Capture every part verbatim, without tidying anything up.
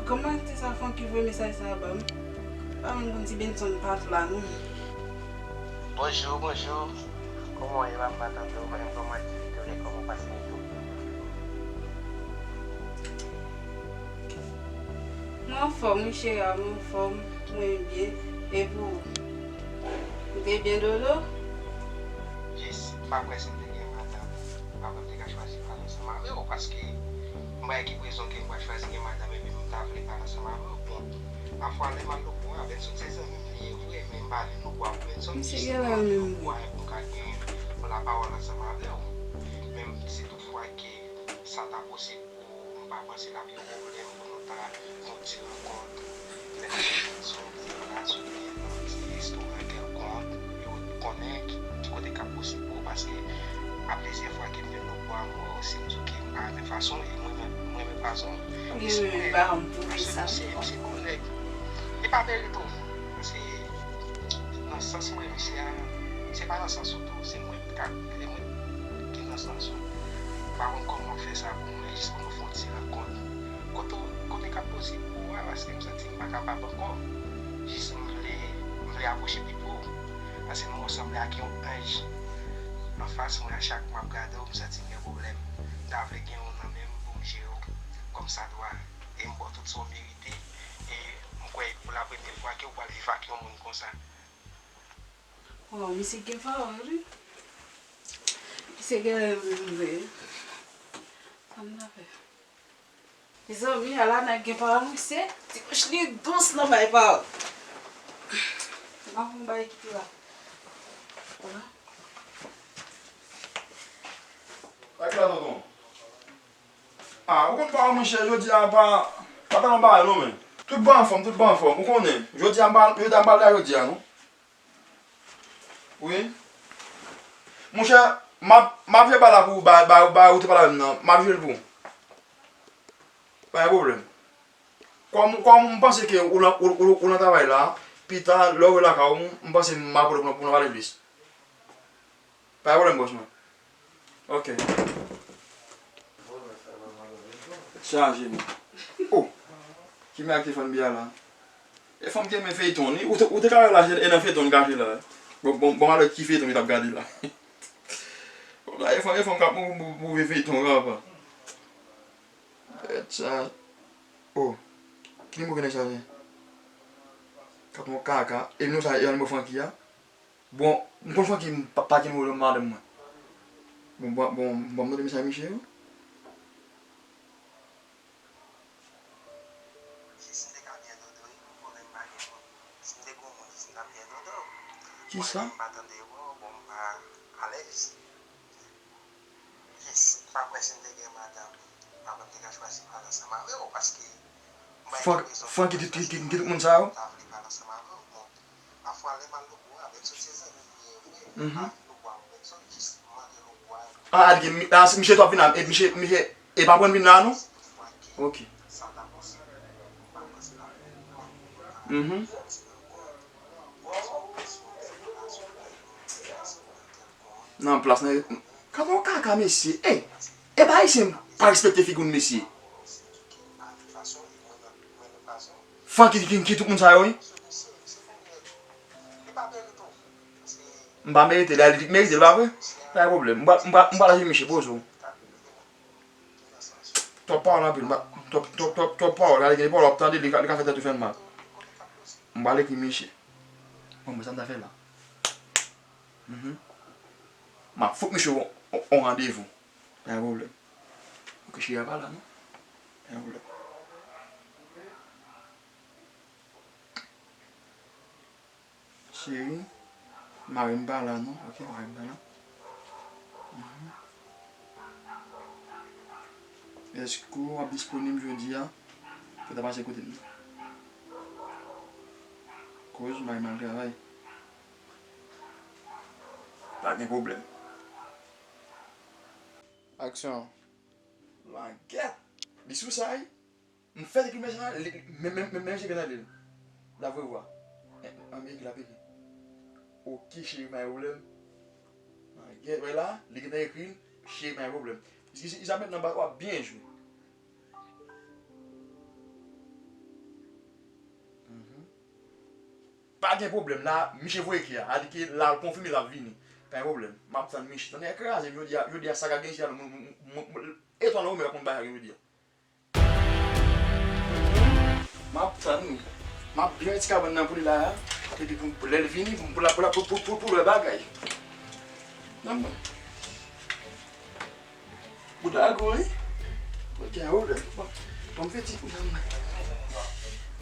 Kòman se sa Francky voye mesaj sa a ban m? Pa menm konn si Benson pa t la non. Bonjou, bonjou. Kòman w ye? M ap tande w, men kòman aktivite w ye? Kòman w pase tou? Mwen anfòm wi cheri, mwen anfòm, mwen byen. E pou ou? Ou te byen Dodo? Jis, m pa kwè si m te gen madanm, m pa kwè m te ka chwazi pale ansanm avè w, paske m pa wè ki rezon ke m pral chwazi gen madanm epi m ta vle pale ansanm avè w. Bon, pafwa lè m al Lokwa, Benson se zanmi m li ye vre, men m pa vin Lokwa pou Benson, jis m ap vin Lokwa pou m ka gen yon lapawòl ansanm avè w. Men si toutfwa ke sa ta posib pou ou, m pa panse l ap yon pwoblèm pou nou ta fè yon ti rankont, fè ti konversasyon, ti plas oubyen nan ti restoran kèlkonk, pou yo konnen ki, ki kote k ap posib pou ou, paske a plizyè fwa ke m vin Lokwa, mwen osi m di w ke m pa renmen fason, e mwen menm, mwen renmen fason. Wi, wi, wi, pa janm pwouve sa. Misye, misye bon nèg. Li pa merite w. Paske nan sans mwen, misye a, se pa nan sans ou tou, se mwen k ap, se mwen ki nan sans ou. M pa konn kòman w fè sa pou mwen, jis pou nou fè yon ti rankont. Kote, kote k ap posib pou ou a, paske m santi m pa kapab ankò. Jis m vle, m vle apwoche pi pre w. Paske m wè w sanble ak yon anj anfas mwen, a chak m ap gade w, m santi m gen pwoblèm. M ta vle gen w nan men m pou m jere w kòmsadwa. E m ba w tout sa w merite. E m kwè pou la premyè fwa ke w pral viv ak yon moun konsa. Oh, misye gen pawòl, wi. Misye gen renmen vre. Sa m ta fè? Mezanmi, Alana gen pawòl, misye. Ti bouch li dous nan bay pawòl. M ap fè yon bagay ki pi la. Vwala. Ak la, tonton. Ah, ou konn pa, monchè, jodi a pa, pa tèlman bagay non, men. Tout bon anfòm, tout bon anfòm, ou konnen. Jodi a, m pa, jodi a, m pa al travay jodi a, non. Wi. Monchè, m ap, m ap jwe bal la pou ou, ba, ba, ba, ou te pale avè m nan, m ap jwe l pou ou. Pa gen pwoblèm. Kòm, kòm m panse ke ou nan, ou, ou, ou nan travay la, pita, lè w rive lakay ou, m panse m ap rele pou nou, pou nou pale plis. Pa gen pwoblèm, bòs mwen. Ok. Chaje, non. Oh! Ki mèg te fann biyè la? E fanm ki renmen feyton, ni, ou te, ou te ka wè la, e nan feyton l kache la. Bon, bon, bon, alò ki feyton li t ap gade la? Bon, la, e fanm, e fanm k ap mou-, mou-, mouve feyton, papa. Bèt sa. Oh. Ki nimewo ki nan chaje? Kat mò kaka. E nimewo sa, e nimewo Francky a? Bon, m konn fò ki m pa, pa gen pwoblèm madanm mwen. Bon, bon, bon, bon, m tande mesaj misye yo. Jis m te ka byen dodo wi, pwoblèm pa gen non. Si m te gon moun, jis m t ap byen dodo. Kisa? Mwen menm m pa tande yo, bon, m pa alèz. Jis, m pa kwè si m te gen madanm, m pa kwè m te ka chwazi pale ansanm avè w, paske m pa gen rezon pou mwen chwazi gen madanm, m ta vle pale ansanm avè w. Bon, pafwa lè m al Lokwa, Benson se zanmi m li ye vre, m pa vin Lokwa pou Benson, jis m antre Lokwa. Ah, a di ke mi-, ah, se misye t ap vin la, e misye, misye, e pa pran vin la, non? Ok. Mhm. Nan plas nan. Gade yon kaka, mesye. Ey! E pa ayisyen pa respekte figi w, mesye. Francky ki, ki, ki tout moun sa yo, wi. M pa merite l, li merite l, pa vre? Pa gen pwoblèm. M pa, m pa, m pa lage misye, poze w. Twòp pawòl anpil, m pa, twòp, twòp, twòp, twòp pawòl, gade gen pawòl w ap tande, li ka, li ka fè tèt ou fè mal. M pral ekri misye. Bon, mwen sa m ta fè la. Mhm. M ap fout misye on, on, on randevou. Pa gen pwoblèm. Ok, cheri a pa la, non? Pa gen pwoblèm. Cheri, mari m pa la, non? Ok, mari m pa la. Mhm. Èske w ap disponib jodi a pou w ta pase kote m nan? Koz mari m al travay. Pa gen pwoblèm. Aksyon. Langèt! Li sou sa, wi. M fèk ekri mesaj la, li, men, men, men, men misye vin tande l. L ap voye vwa. Ann, ann, ekri l ap ekri. Ok, cheri, pa gen pwoblèm. Langèt, wè la, li gentan ekri l, cheri, pa gen pwoblèm. Isabèl nan bat, w ap byen jwe. Pa gen pwoblèm, la, misye voye kè a. A di ke l al konfime l ap vini. Pa gen pwoblèm. M ap tann misye. Tande kraze m jodi a, jodi a sa ka gen jaloux, moun, moun, moun, etwal nan womè pa konn bagay jodi a. M ap tann wi. M ap gen yon ti kabann nan pou li la a. Epi pou, pou lè l vini, pou, pou, pou, pou, pou, pou, pou lè bagay. Nan mwen. Bouda gwo wi. Ok, a ou lè. Bon, bon, m fè ti kou nan mwen.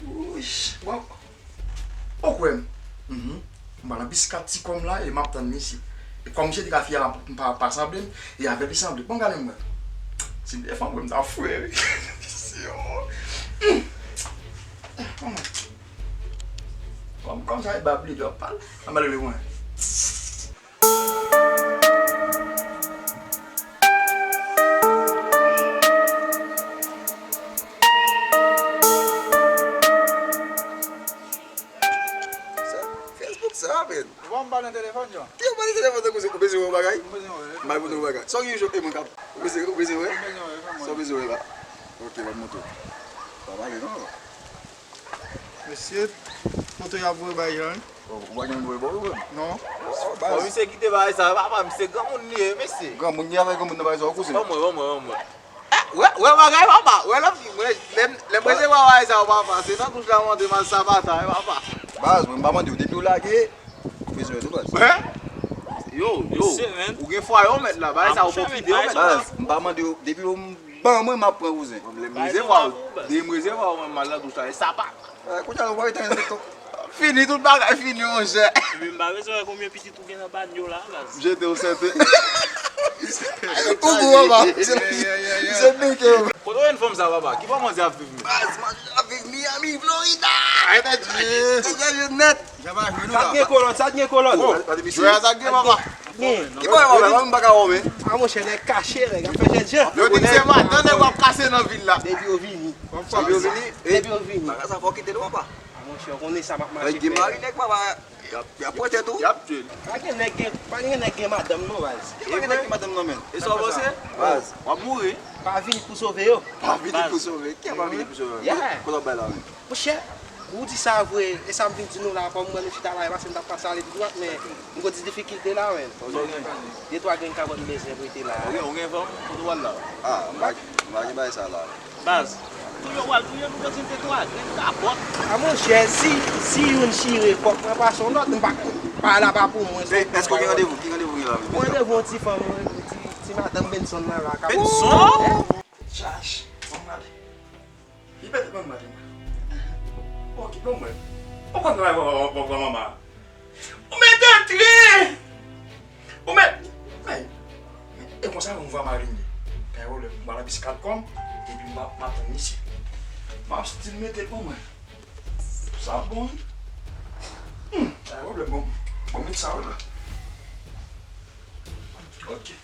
Wouch, bon. Ou kwè m? Mhm. M al nan bis kat ti kòm la e m ap tann misye. E kòm misye di ka fè a m pa, pa sanble m, e avè l li sanble. Bon, gade m wè. Si m te fanm, m ta fre wi. Misye, oh. Hmm. Kòm, kòm sa e bab li dwe ap pale. Ann ale mwen. Sa, Facebook sa, men. Ou pa m pale nan telefòn, Jan? Ki ou pale telefòn tankou se ou bezwen wè yon bagay? M bezwen wè, m al pote yon bagay. Sa w gen jou e mwen kap. Ou bezwen, ou bezwen wè? M bezwen wè, fè m wè. Sa w bezwen wè la? Ok, ban m montre w. Pa pale non. Mesye, foto y ap voye bay Jan. Ou pa gen moun voye ba ou menm? Non. Fò misye kite bagay sa, papa, misye granmoun li ye, mesye. Granmoun, gen afè granmoun nan bagay sa, ou kouzen. Ban mwen, ban mwen, ban mwen. Eh, wè, wè bagay, papa. Wè lòt fi, mwen, lè m, lè m resevwa bagay sa, papa, se nan douch la m antre, m al sabata, wi, papa. Baz, mwen, m pa mande w, depi w lage, ou bezwen tou, baz. Hein? Yo, yo, ou gen fwa yo mèt la, bagay sa, ou pwofite yo mèt la. Baz, m pa mande w, depi w ban mwen, m ap pran kouzen. Lè m resevwa w, lè m resevwa w, mwen, m al nan douch la, e sapat. Eh, kounye a, nou pa rete anyen tou. Fini, tout bagay fini, monchè. Epi m pa bezwen wè konbyen pitit ou gen nan banyo la, baz. Jete w sète. Ou gou, papa. Se, se pike. Kote w jwenn fanm sa, papa? Ki bò manzè ap viv menm? Baz, manzè ap viv Miami, Florida. Etazini nèt. Sa t gen kolòn, sa t gen kolòn. Jwè a sa t gen, papa. Ki bò, papa? Mwen m pa ka wè w, men. A, monchè, nèg kache, nèg ap fè jènjan. Yo di se madanm nèg w ap kase nan vil la. Depi yo vini. Depi yo vini. Depi yo vini. Bagay sa fò kite l, papa. A, monchè, ou konnen sa p ap mache, frè. Gen mari nèg, papa, y ap, y ap pran tèt ou. Y ap tye l. Pa gen nèg gen, pa gen nèg gen madanm non, baz. Ki pa gen nèg gen madanm non, men. E sa w panse? Baz. W ap mouri. Pa vini pou sove yo. Pa vini pou sove. Ki pa vini pou sove? Yeah. Kote w bay la menm? Monchè, ou di sa vre, e sa m vin di nou la, kòm mwen nou chita la, e paske m t ap pase ale pi dwat, men m gon ti difikilte la, men. De twa grenn kabòt m bezwen prete la. Ou gen, ou gen fanm? Kote w al la? A, m pa, m pa gen bagay sa la. Baz, touye w al touye nou bezwen de twa grenn kabòt. A monchè, si, si youn chire, fòk mwen pase yon lòt, m pa, pa la pa pou mwen. Men, èske w gen randevou? Ki randevou w gen la menm? Mwen randevou yon ti fanm, yon ti, ti madanm Benson nan la, k ap Benson? Chach, ban m gade. Li pete ban m gade mwen. Ok, ban m wè. Ou konn travay w, w, w, w, w, mama. Ou mèt antre! Ou mèt, men, men, e konsa m va mari m ye. Kay wòlè, m pral nan bisikad kòm, epi m ap, m ap tann misye. M ap stil mete l pou mwen. Sa bon, wi. Hmm, kay wòlè, bon, bon, met sa wè la. Ok.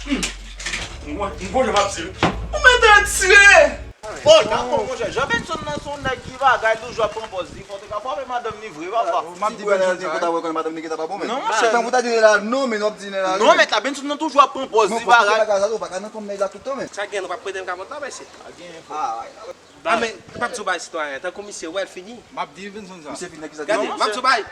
Hmm. M gon, m gon jan m ap di l. Ou mèt antre! Oh, dakò, monchè. Jan Benson nan se yon nèg ki bagay, toujou ap pran pòz li. Fò w te ka frape madanm li vre, papa. M ap di Benson, se pou ta wè konnen madanm li gentan pa bon, men. Non, monchè. Tankou w ta di nèg la non, men w ap di nèg la wi. Non, men ta Benson nan toujou ap pran pòz li, bagay. Ou pa ka nan fanm nèg la tout tan, men. Sa gen, nou p ap prete m kabòt la, mesye. Ah, men, m ap di w bagay, sitwayen, tankou misye wè l fini. M ap di Benson sa. Misye fini nan ki sa? Gade, m ap di w bagay.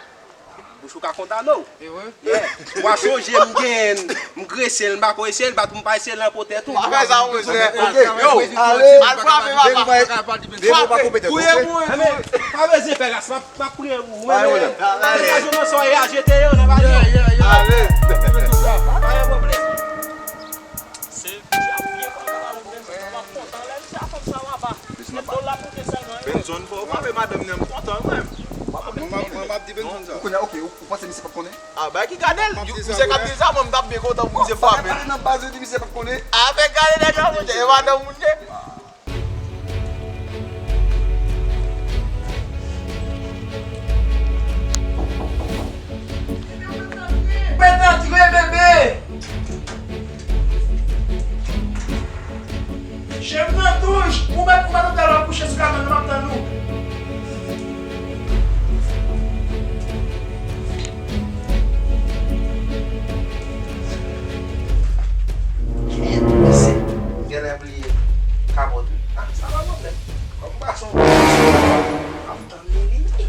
Bouch ou ka kondane w. E vre? Yeah. Ou a chonje m gen, m grese l, m pa ko eseye l, bat m pa eseye l nan po tèt ou. Pa fè sa, monchè. Ok. Yo, al frape, papa. Frape. Touye moun. Enben, pa bezwen fè ras, m ap, m ap priye pou ou. Degaje w nan sa w ye a, jete yo nan valiz ou. Pa gen pwoblèm. Se fi a byen kontan la, ou menm, ou ap kontan lè l sa, fanm sa w ap ba. Met do l ap moute sèlman, wi. Benson, fò w frape madanm nan, m kontan, mwen. Mwen, mwen, mwen, m ap di Benson sa. Ou konnen, ok, ou, ou panse misye p ap konnen? Ah, bay ki gade l, misye k ap di l sa, mwen, m t ap byen kontan pou misye frape. Nan baz, yo di misye p ap konnen. Ah, men gade nèg la, monchè, e madanm moun ye. Mèt antre, bebe! Jem nan douch, ou mèt, ou mèt ou t al kouche sou kabann nan, m ap tann ou. Kèt, mesye, genlè bliye kapòt wi. Ah, sa pa pwoblèm. Kòm gason, m ap tann li vini.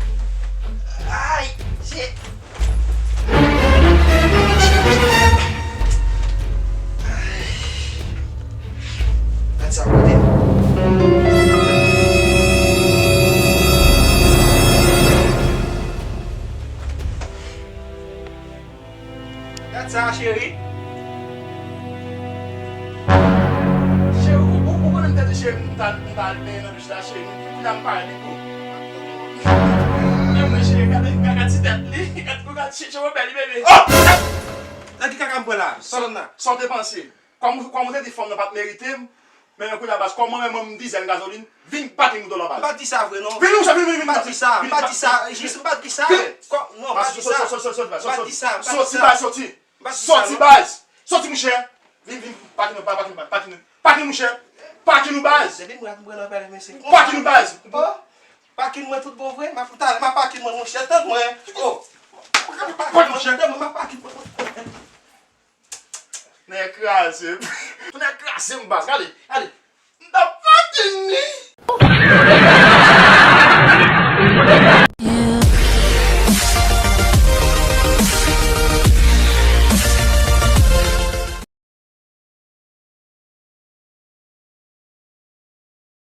Al benyen nan douch la, cheri. Pou dam pa li tou. Men mwen, cheri, gade, gade ti tèt li. Gade, gade, cheri, cheri, bèl li, bebe. Nan ki kaka m pran la? Sa w la? Sa w te panse? Kòm ou te di fanm nan pa t merite m, men kounye a baz, kòm mwen menm m dizèn gazolin, vin pake moto la baz. M pa t di sa vre non. Vin ou sa, vin, vin, vin. M pa t di sa, m pa t di sa, jis m pa t di sa. Kòm, non, m pa t di sa. M pa t di sa, m pa t di sa. Soti baz, soti. Soti baz. Soti mouchè. Vin, vin, pake nou, pake nou, pake nou. Pake mouchè. Pake nou baz. Pake nou baz. Pake mwen tout bon vre, m ap talè, m ap pake mwen mouchè, tann mwen. Oh. Pake mwen, tann mwen, m ap pake mwen. Nèg kraze m. Nèg kraze m baz. Gade, gade.